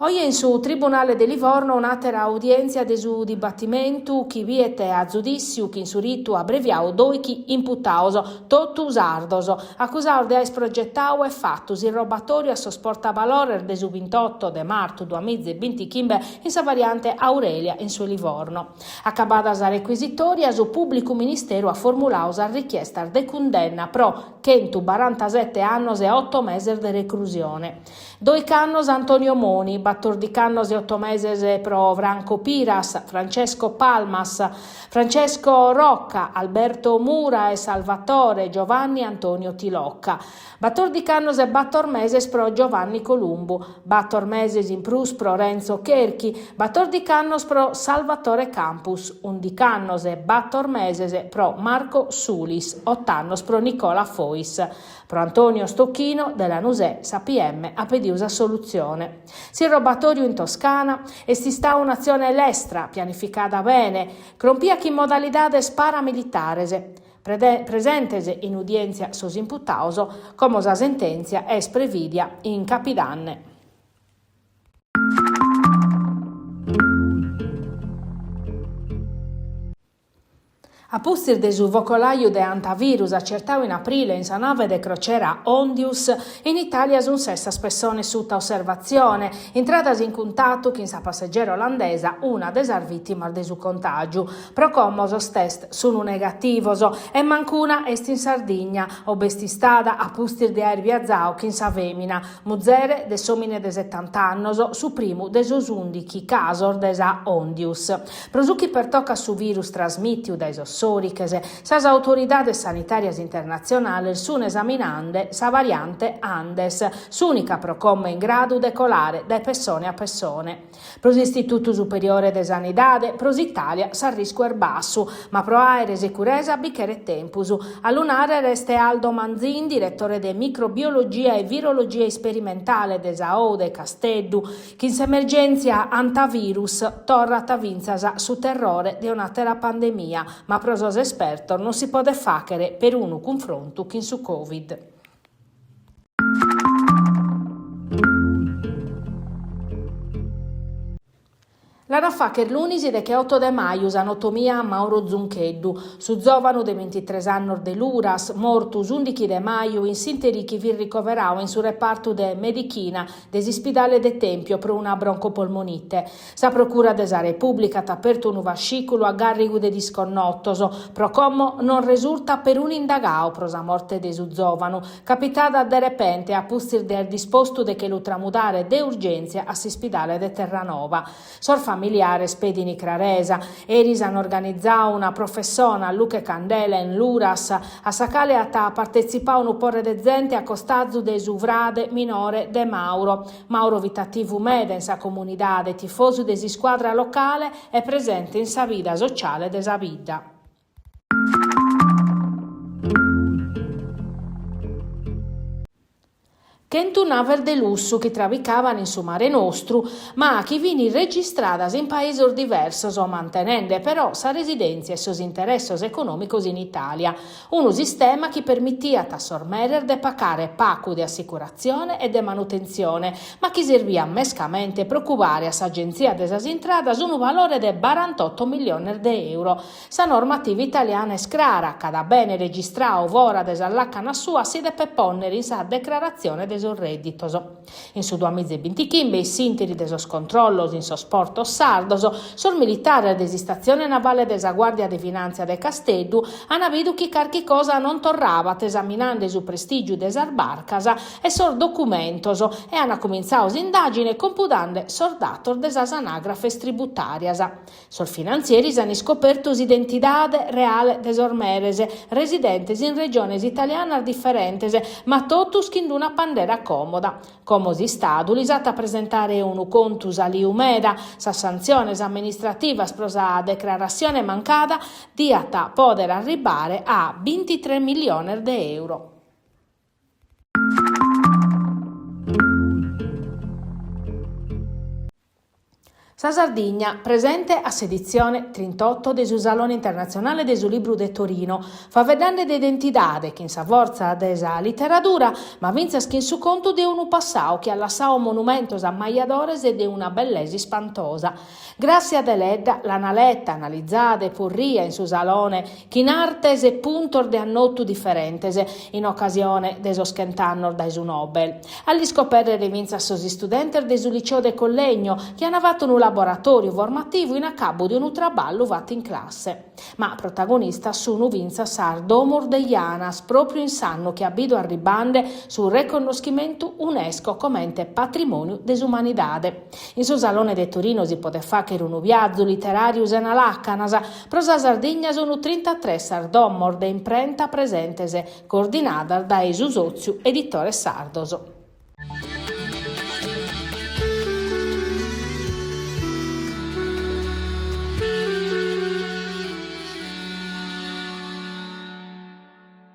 Oje in su Tribunale de Livorno un'àtera udièntzia de su dibatimentu chi biet a zudìssiu chin su ritu abreviau doichi imputaos, totu sardos, acusaos de aer progetau e fatu s'irrobatòriu a sos portavalores de su bintoto de martu duamiza e bintichimbe in sa variante Aurelia in su 'e Livorno. Acabada sa recuisitòria, su pùblicu ministeru at formulau sas richiestas de cundenna pro chentubarantasete annos e oto meses de recrusione. Doich'annos Antonio Moni, batòrdich'annos e oto meses pro Franco Piras, Francesco Palmas, Francesco Rocca, Alberto Mura e Salvatore Giovanni Antonio Tilocca, batòrdich'annos e bator meses pro Giovanni Columbu, bator meses in prus pro Renzo Cherchi, batòrdich'annos pro Salvatore Campus, ùndich'annos e bator meses pro Marco Sulis, ot'annos pro Nicola Fois. Pro Antonio Stocchino, de Lanusè, sa PM at pediu s'assolutzione. S'irrobatòriu in Toscana est istau un'atzione lestra, pianificada bene, crompia chin modalidades paramilitares. Presentes in udièntzia sos imputaos, como sa sentèntzia est prevìdia in capidanne. A pustis de su focolaju de hantavirus acertau in aprile in sa nave de crociera Hondius, in Itàlia sunt ses sas pessones suta osservatzione, intradas in cuntatu chin sa passegera olandesa, una de sas vìtimas de su contàgiu. Pro como sos test sunt negativos e mancuna est in Sardigna, ube est istada a pustis de aer viazadu chin sa fèmina, muzere de s'òmine de setant'annos, su primu de sos ùndichi casos de sa Hondius. Pro su chi pertocat su virus trasmìtiu dae sos sòriches, sas autoridades sanitàrias internatzionales sunt esaminande sa variante Andes, s'ùnica pro como in gradu de colare dae pessone a pessone. Pro s'Istitutu Superiore de Sanidade, pro s'Itàlia s'arriscu est bassu, ma pro àere securesa bi cheret tempus. A lu nàrrere est Aldo Manzin, diretore de Microbiologia e Virologia Isperimentale de sa OU de Casteddu, Chin s'emergèntzia hantavirus torrat fintzas su terrore de un'àtera pandemia, ma pro sos espertos non si podet fàghere perunu cunfrontu chin su Covid. L'an a fàghere lunis decheoto de maju sa notomia a Mauro Zuncheddu, su zòvanu de bintitres annos de Luras, mortu s'ùndichi de maju in s'ìnteri chi fit ricoverau in su repartu de Medichina de s'ispidale de Tèmpio pro una broncopolmonite. Sa Procura de sa Repùblica at apertu unu fascìculu a gàrrigu de disconnotos. Pro como non resurtat perunu indagau pro sa morte de su zòvanu, capitada de repente a pustis de aer dispostu de che lu tramudare de urgèntzia a s'ispidale de Terranova. Sos familiares pedin craresa. Eris an organizau una professone a luche 'e candela in Luras, a sa cale at partetzipau unu porre de zente a costazu de su frade minore de Mauro. Mauro fit ativu meda in sa comunidade, tifosu de s'iscuadra locale e presente in sa vida sociale de sa bidda. Chentu naves de lussu chi travicaban in su mare nostru, ma chi fin registradas in paisos diversos, mantenende però sa residèntzia e sos interessos econòmicos in Itàlia. Unu sistema chi permitiat a sos meres de pacare pacu de assicuratzione e de manutentzione, ma chi serviat mescamente pro cubare a s'Agentzia de sas Intradas unu valore de barantotto milliones de euro. Sa normativa italiana est crara, cada bene registradu fora de sas làcanas suas si depet pònnere in sa decraratzione de sos rèdditos. In su duamiza e bintichimbe, in s'ìnteri de sos controllos in sos portos sardos, sos militares de s'istatzione navale de sa Guàrdia de Finàntzia de Casteddu ant bidu chi carchi cosa non torrabat esaminande su prestìgiu de sas barcas e sos documentos e ant cumintzadu s'indàgine compudande sos datos de sas anàgrafes tributàrias. Sos finantzieris an iscopertu s'identidade reale de sos meres, residentes in regiones italianas diferentes, ma totus chin d'una pandera còmoda. Como s'Istadu lis at a presentare unu contu saliu meda, sas santziones amministrativas pro sa decrarassione mancada diant pòdere arribbare a bintitres milliones de euro. Sa Sardigna, presente a s'editzione trintoto de su Salone Internatzionale de su Libru de Torino, faeddende de identidade chin sa fortza de sa literadura, ma fintzas chin su contu de unu passadu chi at lassadu monumentos ammajadores de una bellesa ispantosa. Grassia Deledda l'an leta, analizada e porria in su Salone chin artes e puntos de annotu diferentes, in ocasione de sos chent'annos dae su Nobel. A l'iscopèrrere fintzas sos istudentes de su Liceo de Collegno, chi ant fatu unu laboratòriu formativu in acabu de unu traballu fatu in classe. Ma protagonistas sunu fintzas sas Domus de Janas, pròpriu in s'annu chi at bidu arribande su reconnoschimentu Unesco comente Patrimòniu de s'Umanidade. In su Salone de Torino si podet fàghere unu viazu literàriu sena làcanas. Pro sa Sardigna sunu trintatres sas domos de imprenta presentes, coordinadas dae su Sòtziu Editores Sardos.